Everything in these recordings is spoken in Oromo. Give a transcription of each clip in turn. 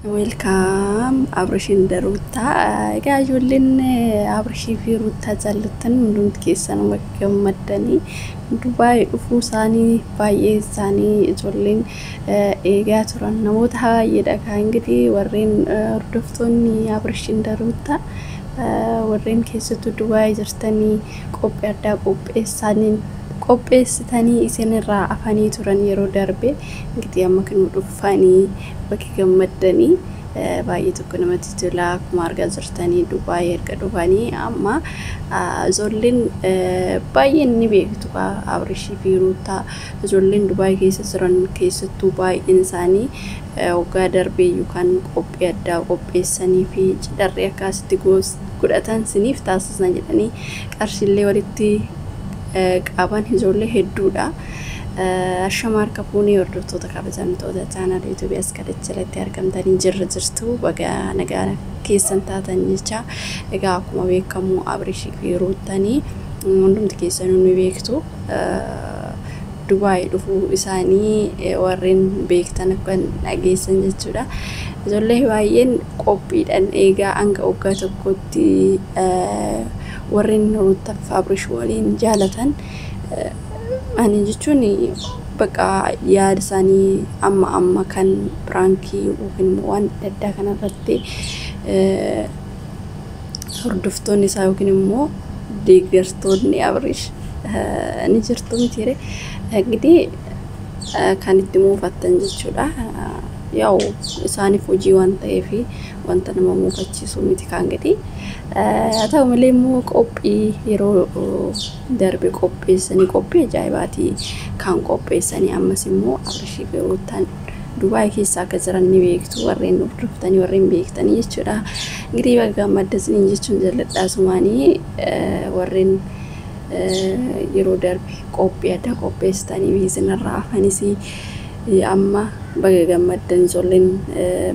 Welcome Abrishiin Ruuttaa. Egaa ijoolleen Abrishii fi Ruuttaa jaallattan hundumti keessan gammaddanii Dubaay dhufuu isaanii baay'ee isaanii ijoolleen eegaa turan namoota baay'eedha. Kan ingidihi warreen hordoftoonni Abrishiin Ruuttaa warreen keessattuu Dubaay jirtanii qophii addaa qopheessanii qopheessitanii isinirraa afanii turan yeroo darbe ingidihi amma kan dhufanii bakki gammaddanii baay'ee tokko namatti tola. Akkuma argaa jirtanii Dubaay erga dhufanii amma ijoolleen baay'een ni beektu Abrishii fi Ruuttaa. Ijoolleen Dubaay keessa jiran keessattuu baay'een isaanii waggaa darbee yookaan qophii addaa qopheessanii fi cidharree akkasitti godhatan siniif taasisan jedhanii qarshiillee walitti qaban ijoollee hedduudha. Ashama harka fuunee hordoftoota kabajamtoota chaanaal yuutuubii as jalatti argamtanii jirra jirtu baga nagaa keessan taatan jecha. Egaa akkuma beekamu Abrishii fi Ruuttanii hundumti keessanuu ni beektu. Dubaay dhufuu isaanii warreen beektan akka dhageessan jechuudha. Ijoollee baay'een qophiidhaan eegaa hanga waggaa tokkotti warreen Ruuttaaf Abrish waliin jaalatan ani jechuun bakka yaada isaanii amma amma kan piraankii yookiin immoo waan adda addaa kanarratti hordoftoonni isaa yookiin immoo deeggartoonni Abrish ni jirtu mitiire ingidihi kan itti muufattan jechuudha. Yaa'u isaaniif hojii waan ta'eef wanta nama muufachiisu miti kan gadi. Haa ta'u malee immoo qophii yeroo darbe qopheessanii qophii ajaa'ibaati kan qopheessanii ammas immoo Abrishii fi Ruuttaan Dubaay keessa akka jiran ni beektu warreen hordoftanii warreen beektanii jechuudha. Ingidihi baga gammadda isiniin jechuun jalladhaa sumaanii warreen yeroo darbe qophii adda qopheessitanii isinirraa hafanis amma baga gammaddan ijoolleen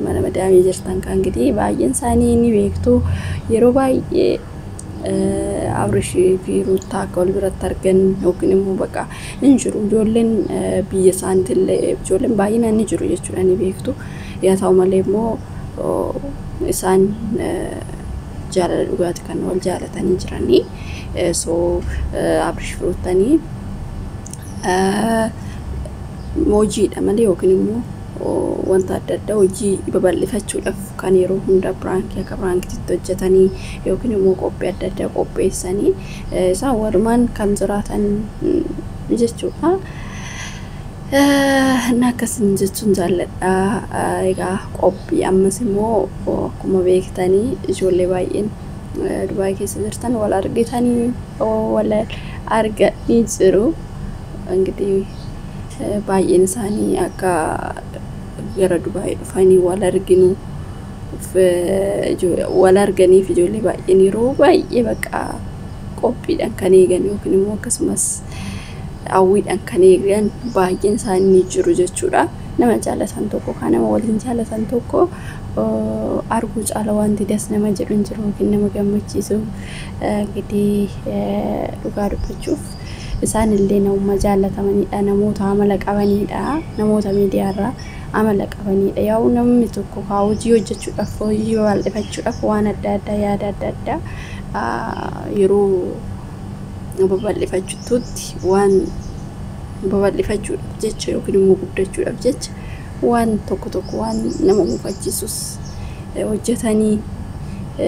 mana madaamii jirtan kan ingidihi baay'een isaanii ni beektu yeroo baay'ee Abrishii fi Ruuttaa akka wal biratti argan yookiin immoo bakka hin jiru ijoolleen biyya isaaniitillee ijoolleen baay'inaan ni jiru jechuudha ni beektu. Yaa ta'u malee immoo isaan jaalala dhugaati kan wal jaalatanii jiranii. So Abrish fi Ruuttanii hojiidha malee yookiin immoo wanta adda addaa hojii babal'ifachuudhaaf kan yeroo hunda piraankii akka piraankiitti hojjetanii yookiin immoo qophii adda addaa qopheessanii isaan walumaan kan jiraatan jechuudha. Inni akkasiin jechuun jaalladha. Egaa qophii ammas immoo akkuma beektanii ijoollee baay'een Dubaay keessa jirtan wal argitanii wal arganii jiru. Ingidihi baay'een isaanii akka gara Dubaay dhufanii wal arginu wal arganiif ijoollee baay'een yeroo baay'ee bakka qophiidhaan kan eegan yookiin immoo akkasumas hawwiidhaan kan eegan baay'een isaanii ni jiru jechuudha. Nama jaalatan tokko kan nama waliin jaalatan tokko arguu caala wanti das nama jedhu hin jiru yookiin nama gammachiisu. Ingidihi dhugaa dubbachuuf isaan illee nama jaalatamanidha namoota amala qabanidha namoota miidiyaarraa amala qabanidha. Yaa'u namni tokko kaa hojii hojjechuudhaaf hojii babal'ifachuudhaaf waan adda addaa yaada adda addaa yeroo babal'ifachuutti waan babal'ifachuudhaaf jecha yookiin immoo guddachuudhaaf jecha waan tokko tokko waan nama mufachiisus hojjetanii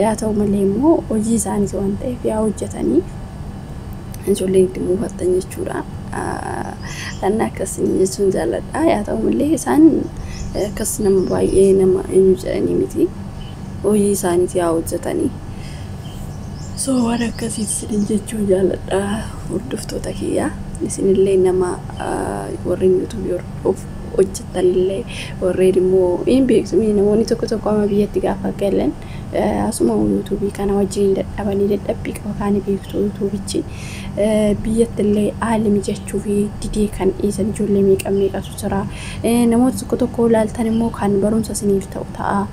haa ta'u malee immoo hojii isaaniiti waan ta'eef yaa hojjetanii ijoolleen itti muufattan jechuudha. Inni akkasii jechuun jaalladha. Haa ta'u malee isaan akkas nama baay'ee nama eenyu jedhanii miti. Hojii isaaniiti yaa hojjetanii. So waan akkasii isiniin jechuun jaalladha hordoftoota kiyya. Isinillee nama warreen yuutuubii hordof hojjetanillee warreen immoo hin beektu namoonni tokko tokko amma biyyatti gaafa galan asuma yuutuubii kana wajjin dadhabanii dadhabbii qaba kaani beektu yuutuubichi biyyatti illee haalli mijachuu fi didee kan dhiisan ijoollee meeqa meeqatu jira. Namoota tokko tokko ilaaltan immoo kan barumsa isiniif ta'u ta'a.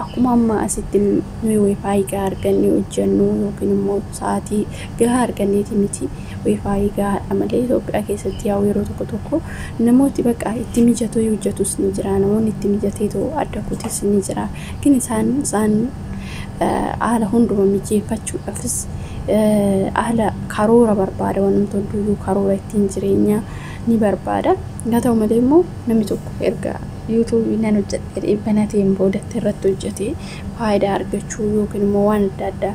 Akkuma amma asitti Nuyi wifi gahaa argannee hojjennu yookiin immoo sa'aatii gahaa arganneeti miti, wifi gahaadha malee. Itoophiyaa keessatti yaa'u yeroo tokko tokko namooti bakka itti mijatoo hojjetus ni jira, namoonni itti mijateetoo adda kutis ni jira. Gin isaan haala hunduma mijeeffachuudhaafis haala karoora barbaada. Wantoota hunduyyuu karoora ittiin jireenyaa ni barbaada. Haa ta'u malee immoo namni tokko erga yuutuubii nan hojjedhe banateen boodatti irratti hojjetee faayidaa argachuu yookiin immoo waan adda addaa,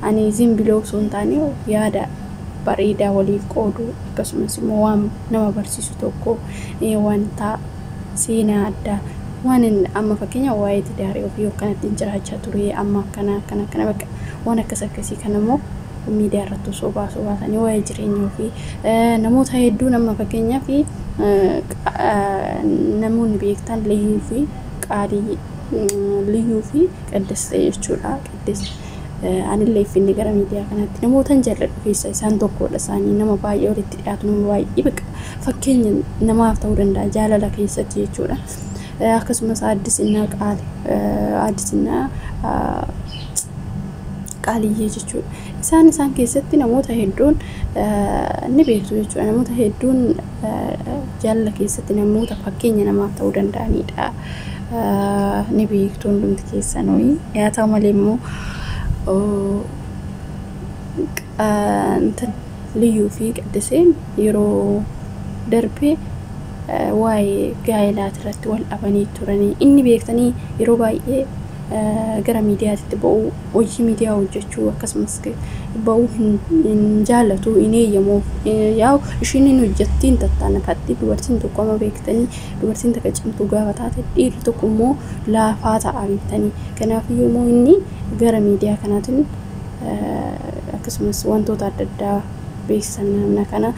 ani zimbiloo osoo hin taane yaada bareedaa waliif qoodu, akkasumas immoo waan nama barsiisu tokko, wanta seenaa addaa, waan amma fakkeenya waa'ee tidaarii ofii akkanatti jiraachaa ture, amma akkana akkana akkana, bakka waan akkas akkasii kana immoo miidiyaa irratti osoo baasuu baatanii, waa'ee jireenya ofii namoota hedduun, amma fakkeenyaaf namoonni beektan Liyyuu fi Qaalii, Liyyuu fi Qiddistee jechuudha. Qiddist anillee finni gara miidiyaa kanaatti namoota jaalladhu keessaa isaan tokkodha. Isaanii nama baay'ee walitti dhiyaatu, nama baay'ee bakka fakkeenya namaaf ta'uu danda'a jaalala keessatti jechuudha. Akkasumas Addisinnaa Qaali, Addisinnaa Qaaliyyee jechuudha. Isaan keessatti namoota hedduun ni beektu jechuudha. Namoota hedduun jaalala keessatti namoota fakkeenya namaaf ta'uu danda'anidha. Ni beektu hundumti keessanuu. Haa ta'u malee immoo Liyyuu fi Qiddiseen yeroo darbe waa'ee gaa'elaati irratti wal dhabanii turanii. Inni beektanii yeroo baay'ee gara miidiyaatti ba'uu, hojii miidiyaa hojjechuu akkasumas ba'uu hin jaallatu, hin eeyyamuuf. Yaa'u ishiin hin hojjettiin tattaanafatti. Dubartiin tokko amma beektanii dubartiin takka cimtuu gaafa taate, dhiirri tokko immoo laafaa ta'a beektanii. Kanaafiyyuu immoo inni gara miidiyaa kanaatiin akkasumas wantoota adda addaa beeksisa namna kana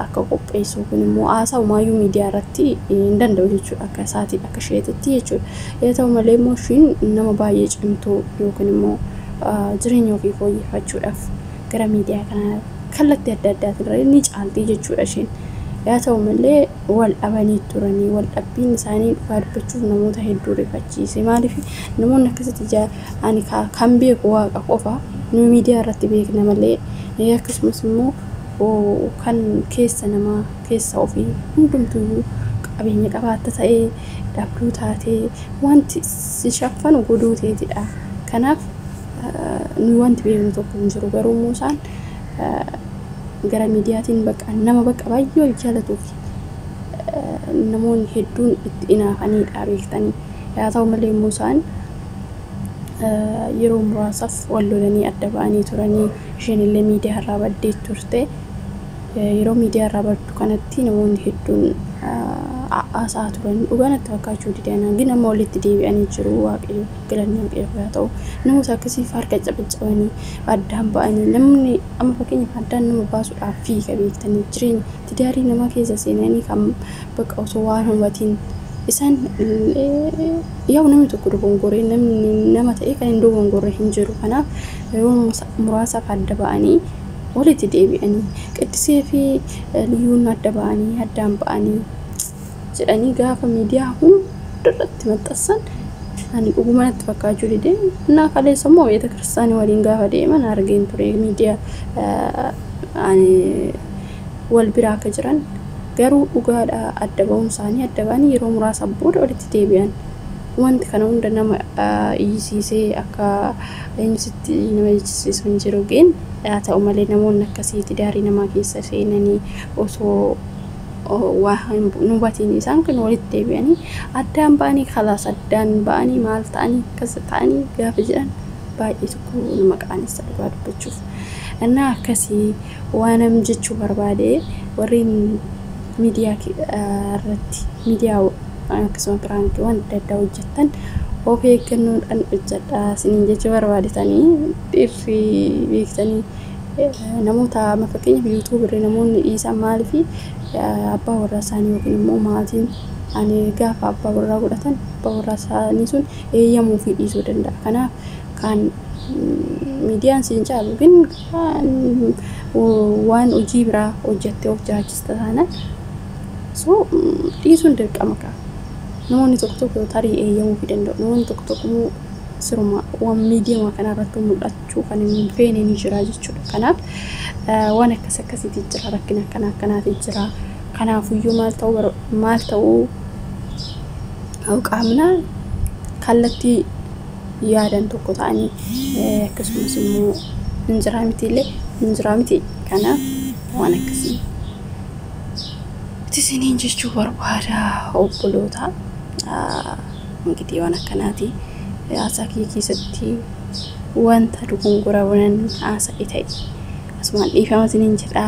akka qopheessu kun immoo haasa'umaayyuu miidiyaa irratti hin danda'u jechuudha, akka isaatii akka isheetitti jechuudha. Haa ta'u malee immoo ishiin nama baay'ee cimtuu yookiin immoo jireenya ofii fooyyeffachuudhaaf gara miidiyaa kana kallattii adda addaatiin ni caaltii jechuudha isheen. Haa ta'u malee wal dhabanii turanii, wal dhabbiin isaanii dhugaa dubbachuuf namoota hedduu rifachiise. Maaliif namoonni akkasitti, ani kan beeku Waaqa qofa, nu miidiyaa irratti beekna malee, akkasumas immoo kan keessa namaa keessa ofii hundumtuyyuu qabeenya qabaatta ta'ee dhabduu taatee wanti si shaffanu goduu teetidha. Kanaaf nu wanti beeknu tokko hin jiru, garuu immoo isaan gara miidiyaatiin bakka nama bakka baay'ee wal jaalatuu fi namoonni hedduun itti inaafanidha beektanii. Haa ta'u malee immoo isaan yeroo muraasaaf wal lolanii adda ba'anii turanii, isheen illee miidiyaa irraa baddee turte. Yeroo miidiyaa irraa baddu kanatti namoonni hedduun haasa'aa turan, dhugaa natti fakkaachuu didana. Gin amma walitti deebi'anii jiru, Waaqayyo galanni Waaqayyoof haa ta'u. Namoota akkasiif harka cabaccabanii addaan ba'anii, namni amma fakkeenyaaf addaan nama baasuudhaaf fiiga beektanii, jireenya tidaarii namaa keessa seenanii kan bakka osoo waan hubatiin isaan yaa'u namni tokko dogongoree, namni nama ta'e kan hin dogongorre hin jiru. Kanaaf yeroo muraasaaf adda ba'anii walitti deebi'anii, Qiddisee fi Liyyuun adda ba'anii addaan ba'anii jedhanii gaafa miidiyaa hundarratti maxxansan ani dhuguma natti fakkaachuu dide. Innaa kaleessa immoo beeta kiristaanii waliin gaafa deeman argeen ture miidiyaa ani wal bira akka jiran. Garuu dhugaadha adda ba'uun isaanii, adda ba'anii yeroo muraasa booda walitti deebi'an. Wanti kana hunda nama iyyisiisee akka eenyusitti nama jechisiisu hin jiru. Geen haa ta'u malee namoonni akkasii tidaarii namaa keessa seenanii osoo waa hin hubatiin isaan kun walitti deebi'anii addaan ba'anii, kalaas addaan ba'anii maal ta'anii akkas ta'anii gaafa jedhan baay'ee tokko nama qaanessa dhugaa dubbachuuf. Innaa akkasii waan nam jechuu barbaade, warreen miidiyaa irratti miidiyaa akkasuma piraankii waan adda addaa hojjettan of eeggannoodhaan hojjedhaa isiniin jechuu barbaadetanii. Dhiirri beektanii namoota amma fakkeenyaaf yuutuubii namoonni dhiisan maaliif abbaa warraa isaanii yookiin immoo maatiin ani gaafa abbaa warraa godhatan abbaa warraa isaanii sun eeyyamuu fi dhiisuu danda'a. Kanaaf kan miidiyaan siin caalu yookiin waan hojii biraa hojjettee of jiraachista taanaan, so dhiisuun dirqama qaba. Namoonni tokko tokko tarii eeyyamuu fi danda'u. Namoonni tokko tokko immoo Siruma waan miidiyaa kanarratti mul'achuu kan hin feene ni jira jechuudha. Kanaaf waan akkas akkasiitu jira, rakkina akkana akkanaatu jira. Kanaafuyyuu maal ta'uu qaamna kallattii yaadan tokko ta'anii, akkasumas immoo hin jiraa miti illee hin jiraa miti. Kanaaf waan akkasii isiniin jechuu barbaada, obboloota. Ingidihi waan akkanaati. Haasaa kiyya keessatti wanta dogongora waan haasa'e ta'e asumaan dhiifama isiniin jedha.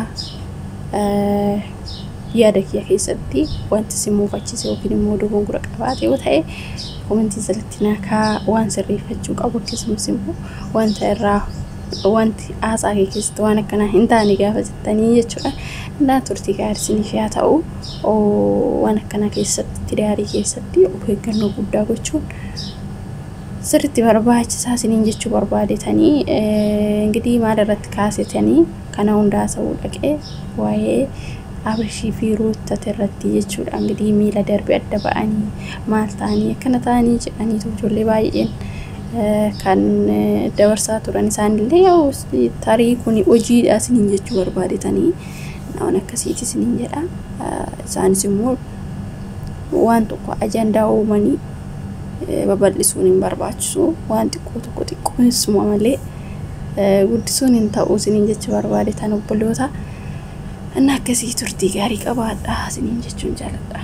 Yaada kiyya keessatti wanti isin muufachiise yookiin immoo dogongora qabaate yoo ta'e, komentii jalatti naa kaa'aa. Waan sirreeffachuu qabu, akkasumas immoo wanta irraa wanti haasaa kee keessatti waan akkanaa hin taane gaafa jettanii jechuudha. Naa turtii gaarii isiniif haa ta'u. Waan akkanaa keessatti, tidaarii keessatti of eeggannoo guddaa gochuun sirriitti barbaachisaa isiniin jechuu barbaadetanii. Ingidihi maal irratti kaasetanii kana hunda haasa'uu dhaqee? Waa'ee Abrishii fi Ruuttat irratti jechuudha. Ingidihi miila darbe adda ba'anii maal ta'anii akkana ta'anii jedhaniitu ijoollee baay'een kan dabarsaa turan. Isaanillee tarii kun hojiidha isiniin jechuu barbaadetanii, waan akkasiiti isiniin jedha. Isaanis immoo waan tokko ajandaa uumanii babal'isuun hin barbaachisu. Waan xiqqoo tokko xiqqoonsuma malee guddisuun hin ta'u isiniin jechuu barbaadetan, obboloota. Inni akkasii, turtii gaarii qabaadha isiniin jechuun jaaladha.